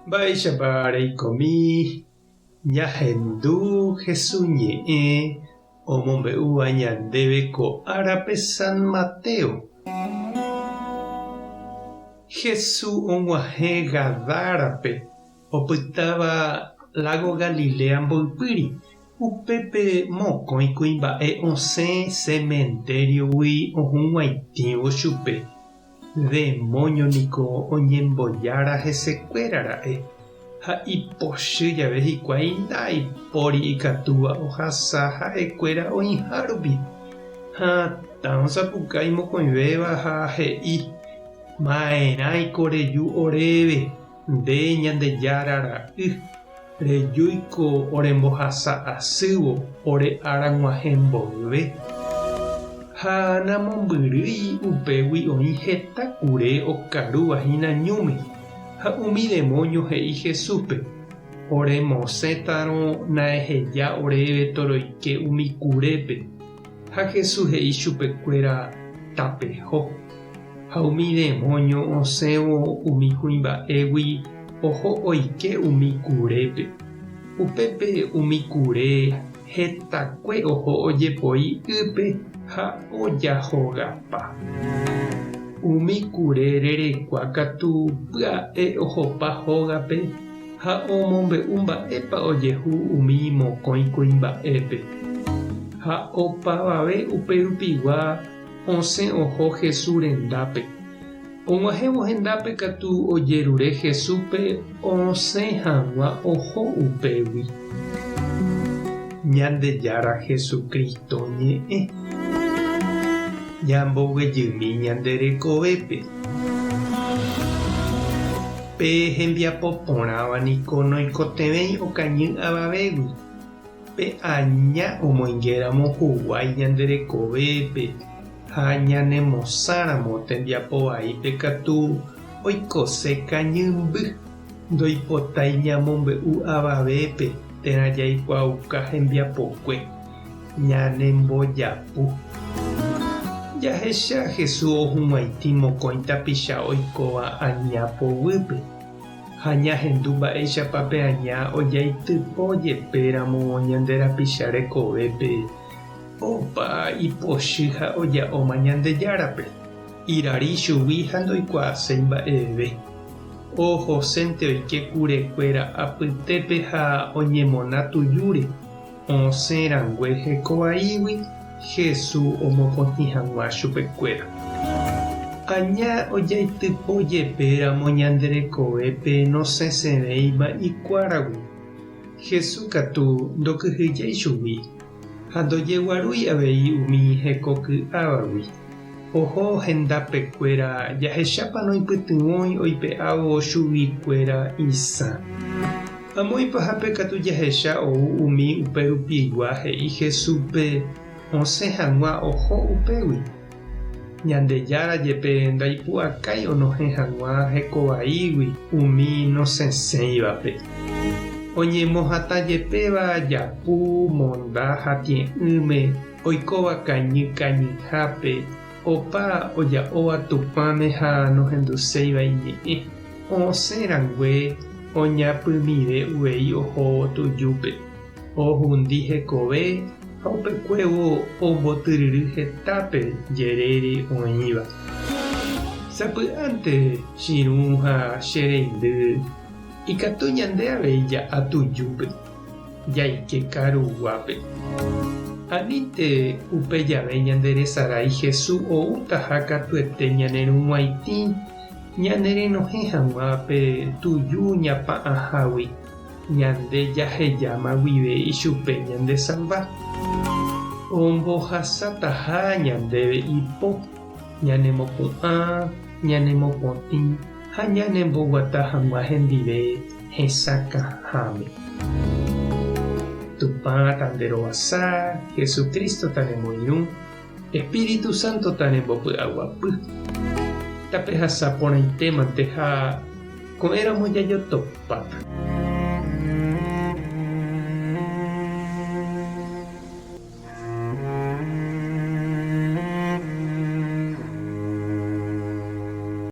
Mba'éichapa reikomi ñahendu Hesu ñe'ẽ omombe'úva ñandéve ko árape San Mateo? Hesu og̃uahẽ Gadárape, opytáva lágo Galilea mboypýri, upépe mokõi kuimba'e osẽ sementériogui ohug̃uaitĩvo chupe. Demóño niko oñembojára hesekuéra ra'e, ha ipochy jave hikuái ndaipóri ikatúva ohasa ha'ekuéra oĩha rupi. Hatã osapukái mokõivéva ha he'i, Ma'erãiko reju oréve, nde Ñandejára Ra'y, rejúiko orembohasa asývo ore ára g̃uahẽ mboyve. Ha namombyrýi upégui oĩ heta kure okarúva hína ñúme, ha umi demóño he'i Jesúspe, Oremosẽtarõ naeheja oréve toroike umi kurépe. Ha Jesús he'i chupekuéra, Tapeho. Ha umi demóño osẽvo umi kuimba'égui oho oike umi kurépe. Upépe umi kure hetakue oho ojepoi ýpe ha ojahogapa. Umi kure rerekua katu pya'e ohopa hógape ha omombe'u mba'épa ojehu umi mokõi kuimba'épe. Ha opavave upe rupigua osẽ oho Jesús rendápe. Og̃uahẽvo hendápe katu ojerure Jesúspe osẽ hag̃ua oho upégui. Ñandejára Jesucristo ñe'ẽ. Ñamboguejymi ñande rekovépe. Pe hembiapo porãva niko noikotevẽi okañy avavégui. Pe aña omoingéramo huguái ñande rekovépe ha ñanemosãramo tembiapo vaípe katu oikose kañymby, ndoipotái ñamombe'u avavépe térã jaikuaauka hembiapokue, ñanembojapu. Jahecha Jesús ohug̃uaitĩ mokõi tapicha oikóva aña poguýpe. Ha ñahendu mba'éichapa pe aña ojaitypo jepéramo ñande rapicha rekovépe, opa ipochy ha oja'óma Ñandejárape, irari chugui ha ndoikuaaséi mba'eve. Ohosénte oike kurekuéra apytépe ha oñemona tujúre, osẽ rangue hekovaígui Jesús omopotĩ hag̃ua chupekuéra. Aña ojaitypo jepe ramo ñande rekovépe nosẽsẽvéima ikuáragui. Jesús katu ndokyhyjéi chugui ha ndojeguarúi avei umi heko ky'ávagui. Oho hendapekuéra jahechápa noipytyvõi oipe'ávo chuguikuéra isã. Amo ipahápe katu jahecha ou umi upe rupigua he'i Jesúspe osẽ hag̃ua oho upégui. Ñandejára jepe ndaipu'akái onohẽ hag̃ua hekovaígui umi nosẽsẽivape. Oñemohatã jepéva japu, monda ha tie'ỹme oikóva kañy kañyhápe, opa oja'óva Tupãme ha nohenduséiva iñe'ẽ. Osẽ rangue oñapymive uvei ohóvo tujúpe, ohundi hekove ha upekuévo ombotyryry hetápe jerére oĩva. Sapy'ánte chirũ ha che reindy ikatu ñande avei ja'a tujúpe, jaike karuguápe. Anínte upe jave ñande resarái Jesús oútaha katuete ñane rug̃uaitĩ Ñanerenohẽ hag̃ua pe tuju ñapa'ãhágui, ñande jahejáma guive ichupe ñande salva. Ombohasataha ñandéve ipo, ñanemopu'ã, ñanemopotĩ ha ñanemboguata hag̃ua hendive hesakãháme. Tupã tanderovasa, Jesucristo tanemoirũ. Espíritu Santo tanembopy'aguapy. Tapehasa porãitémante ha ko'ẽramo jajotopáta.